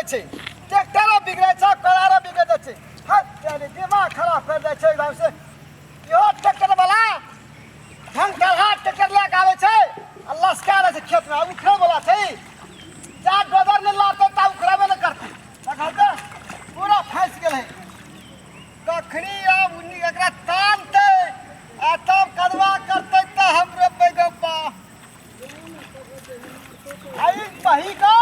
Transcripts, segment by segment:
छै, ट्रैक्टरो बिगड़ै छै, कोदारो बिगड़ जाइ छै। हट तेरी, दिमाग खराब कर दै छै एकदम से। इहो ट्रैक्टर वाला ढंग टलहा ट्रैक्टर लए कऽ आबै छै आ लसका दै छै खेतमे। आ उखड़ै वाला छै, जा डोजर नहि लाबतै ता उखड़ेबे नहि करतै। देखल तऽ पूरा फँसि गेलै। कखनी आब एकरा तानतै आ तब कदवा करतै तऽ हम रोपबै गप्पा। आई बही का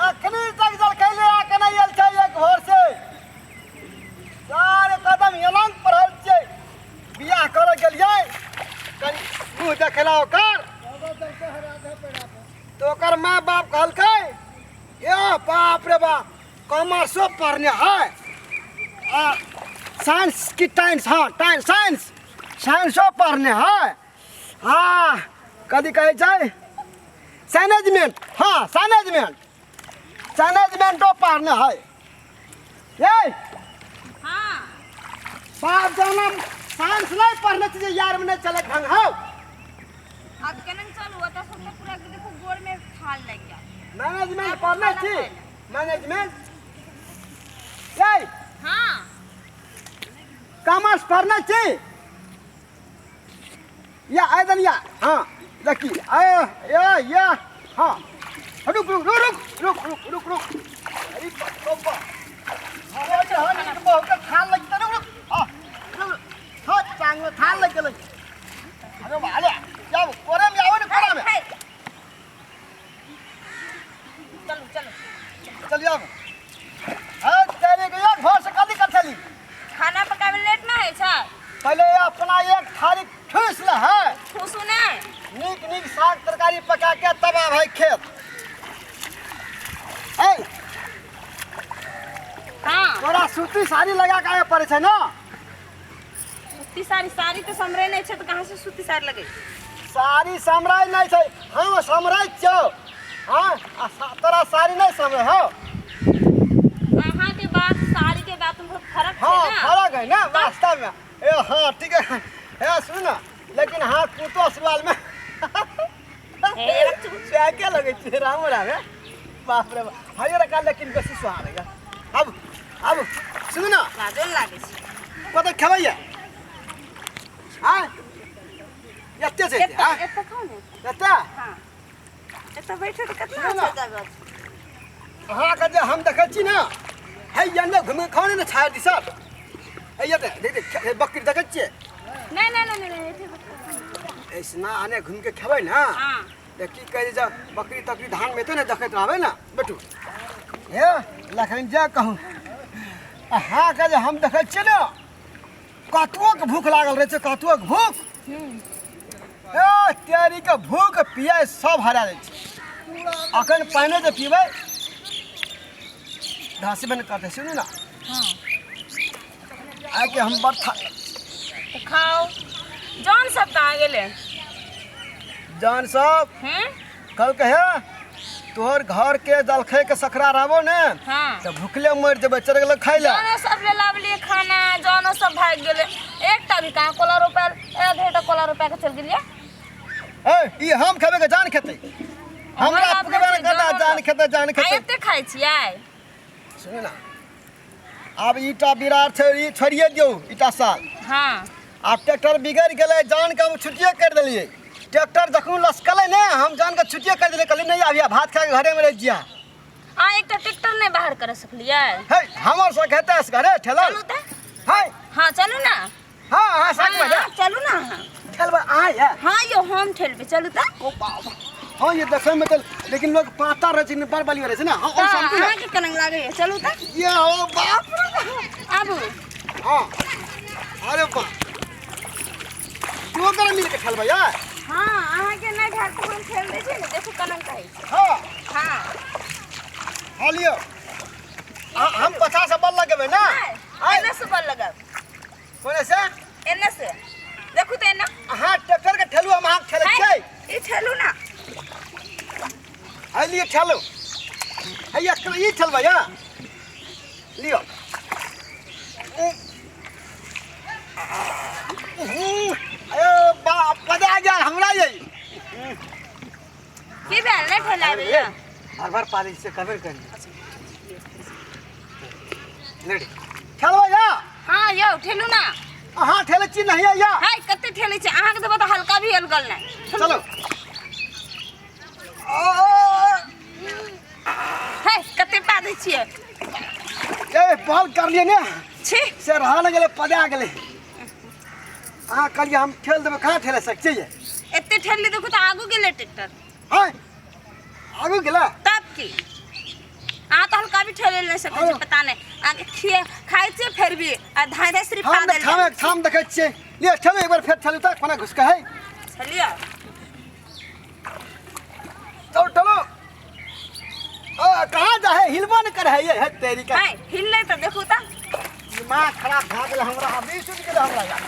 अखनी तक जलखै ले आके नहि आयल छै एक भोर से। चार कदम एलंग पड़ल छै। बियाह करऽ गेलियै कनि मुँह देखेला ओकर, तऽ ओकर माय बाप कहलकै, ए बाप रे बाप, कॉमर्सो पढ़ने है आ साइंस की टाइंस, हाँ टाइंस साइंस साइंसो पढ़ने है, हाँ कथी कहै छै मैनेजमेंट, हाँ मैनेजमेंट मैनेजमेंटो पढ़ने है। ये हाँ बाप जाना साइंस नहीं पढ़ने छी जे यार में नहीं चले ढंग हौ। अब केना चलू? ओतऽ सब तऽ पूरा देखो गोर में थाल लागि गेल। मैनेजमेंट पढ़ने छी, मैनेजमेंट। ये हाँ कॉमर्स पढ़ने छी या आइदन या, हाँ देखी आय या या, हाँ रुक रुक रुक रुक रुक रुक रुक रुक। अरे बाप, अरे जहन एक बहुत थाल लग गेलै, रुक रुक, हाँ रुक, हाँ टांग में थाल लग गेलै। अरे वाले जाओ कोरे में, आओ ने कोरे में। चलू चलू। चलिए आओ। हाँ तेरे के एक भोर से कदी कथली खाना पकावे लेट ना है छै। पहले अपना एक थाली ठूस ले है। ठूसू ने। नीक नीक साग तरकारी पका के तब आबै खेत। ए हाँ तोरा सूती साड़ी लगा के आबे पड़े छै ना? सूती साड़ी, साड़ी तो समरे नहीं छै तो कहाँ से सूती साड़ी लगे? साड़ी समराय नहीं छै, हम समराय छौ। हाँ आ तोरा साड़ी नहीं समरे हो। अहाँ के बात साड़ी के बात में बहुत फर्क छै हाँ ना? फर्क है ना वास्तव में। ए हाँ ठीक है, ए सुन ना, लेकिन हाँ कुतो सवाल में ए, रख चुप। क्या लगे छै राम राम है। बाप रे बाप, हरियर का लेकिन बेसी सुहार है। अब अब सुन ना, लाजो लागे छै। कत खेबैया? हाँ एते छै? एतऽ हाँ एतऽ खाउ ने। एते? हाँ एतऽ बैठे तऽ कतना सुन ना। अच्छा जगह छै। अहाँके जे हम देखै छी ने, हे एने घुमि खाउ ने छाया दिस। हे एते देख देख बकरी देखै छियै? नहीं नहीं नहीं नहीं, एते बैठो। ऐसना आने घुमि के खेबै ने हाँ तऽ की कहै छै, बकरी तकरी धान में एतै ने देखैत रहबै ने बेटू। हे लखन जे कहू, अहाँके जे हम देखै छियै ने, कतबोके भूख लागल रहै छै, कतबोके भूख, ए तेरीके भूख पियास सब हरा दै छै। अखन पानि जे पीबै धासी बन करतै। सुनू ना, हाँ आइके हम बड़ था। तऽ खाउ। जौन सब कहाँ गेलै? जान सब कहलकै, हे तोहर घर के जलखै के सकरा रहबो ने हाँ तऽ भुखले मरि जेबै, चलि गेलै खाइ लए। जौनो सब ले लाबलियै खाना, जौनो सब भागि गेलै, एकटा भी कहाँ। कोला रोपा एक घंटा कोला रोपा के चलि गेलियै। ए ई हम खेबै के जान खेतै हमरा? हमरा पुकबे ने करता, जान खेतै जान आ खेतै। एते खाइ छियै। सुनू ना, आब ईटा बिरार छै, ई छोड़िए दियौ ईटा साल। हाँ आब ट्रैक्टर बिगड़ि गेलै, जान के हम छुट्टिए करि देलियै। ट्रैक्टर जखन लसकलै ने, हम जान के छुट्टिए करि देलियै, कहलियै नहीं अभी भात खा के घरेमे रहि जिया। आ एकटा ट्रैक्टर नहि बाहर कर सकलियै? हे हमर सब हेतै घरे ठेलल। चलू तऽ। है हाँ चलू ना। हाँ हाँ साथ में हाँ, चलू ना अहाँ। ठेलबै अहाँ ये? हाँ यौ, हम ठेलबै, चलू तऽ। ओ बाबा, हाँ ये देखै में तऽ लेकिन लोग पाता रहै छै ने, बड़ बलिया रहै छै ने। हाँ ओ तऽ समझू ना। अहाँके केना लागैए? चलू तऽ। ये ओ बाप रे बाप। आबू। हाँ अरे बाप, तू ओकरा मिल के ठेलबै यार? हाँ अहाँके नहि घर पर हम ठेल दै छी ने, देखू केना कहै छै। हाँ हाँ हाँ लियो, हम 50 बल लगेबै ना। नहि, एन्ने से बल लगाब। कोने से? एन्ने से, देखू तऽ एन्ने। अहाँ ट्रैक्टर के ठेलू, हम अहाँ ठेलै छियै। ई ठेलू ना। है लियो ठेलू, है ई ठेलबै। हाँ लियो। अरे बाप, मजा आ गया हमरा ये। की भेल, नहि ठेलाबैया? बार बार पाली से कबर करिए। रेडी ठेलबै या? हाँ यौ, ठेलू ना। अहाँ ठेलै छी नहीं या? हाय, कते ठेलै छी अहाँके, देबो तऽ हल्का भी अलगल नहि। चलो। हाय, कते पा दै छियै। ए बॉल कर लिए ने। छी। से रहा ने गेलै, पदा गेलै। अहाँ कहलियै हम ठेल देबै, कहाँ ठेले सकै छियै? एते ठेलली, देखू तऽ आगू गेलै ट्रैक्टर। हाँ, आगू गेला। तब की, अहाँ तऽ हल्का भी ठेले नहि सकै छी। हाँ। पता नहि अहाँके खिए खाइ छियै फेर भी आ धाँइ धाँइ सिर्फ हम पा देल। ठामे ठाम देखै छियै। लिअ, ठेलू एक बार फेर, ठेलू तऽ कोना घुसकै है। छलियै। चलो ठेलू। ओ कहाँ जा है? हिलबो नहि करे है ये। है तेरी का। हाय, हिललै तऽ देखू तऽ। दिमाग खराब भए गेलै हमरा, अभी सुति गेलै हमरा यार।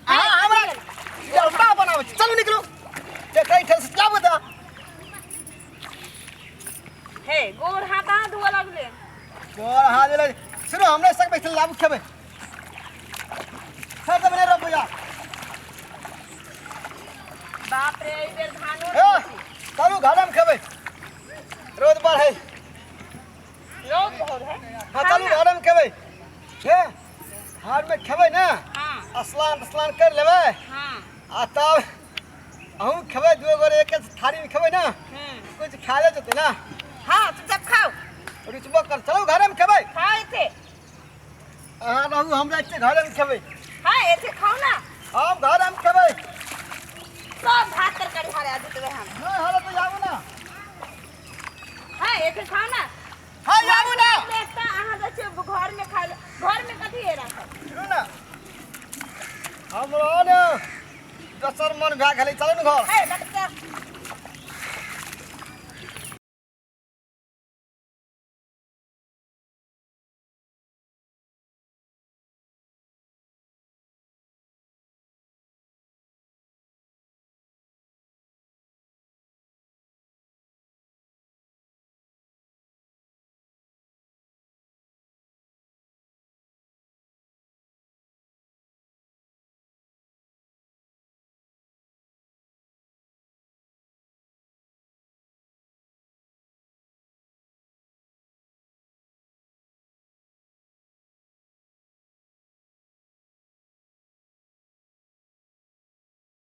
अहाँ हमरा जलता बनाबै छी। चलू, निकलू। देखै ठेल से जाबू तऽ। हे, गोर हाथ अहाँ धोअ लगले। गोर हाथ गेलै। सुनू, हमरे संग बैठल लाबू, खेबै। फेर देबै नहि रोपैया। बाप रे, एहि बेर धानो हे, चलू, घरमे खेबै। रोज बढ़ै। रौद बहुत है। हाँ, चलू, घरमे खेबै। हे, घरमे खेबै ने। हाँ। स्नान स्नान कर लेबै। हाँ। आ तब अहूँ खेबै, दू गोरे एक थारीमे खेबै ने। कुछ खा ले जेतै ने। हाँ, चुपचाप खाओ। रुचबो कर। चलू, घरमे खेबै। खाओ एते। अहाँ रहू, हम जाइ छियै, घरमे खेबै। हाँ, एते खाओ ना। हम घरमे खेबै। सब भात तरकारी हरा देतबै हम। नहि हरे तऽ आबू ने। हाँ, एते खाओ ना। हाँ, आबू ने। एकटा अहाँ जाइ छियै घरमे खाइ लए। घरमे कथी है राखल? सुनू ने, हमरो ने दोसर मन भए गेलै। चलू ने घर। हे, बच्चा।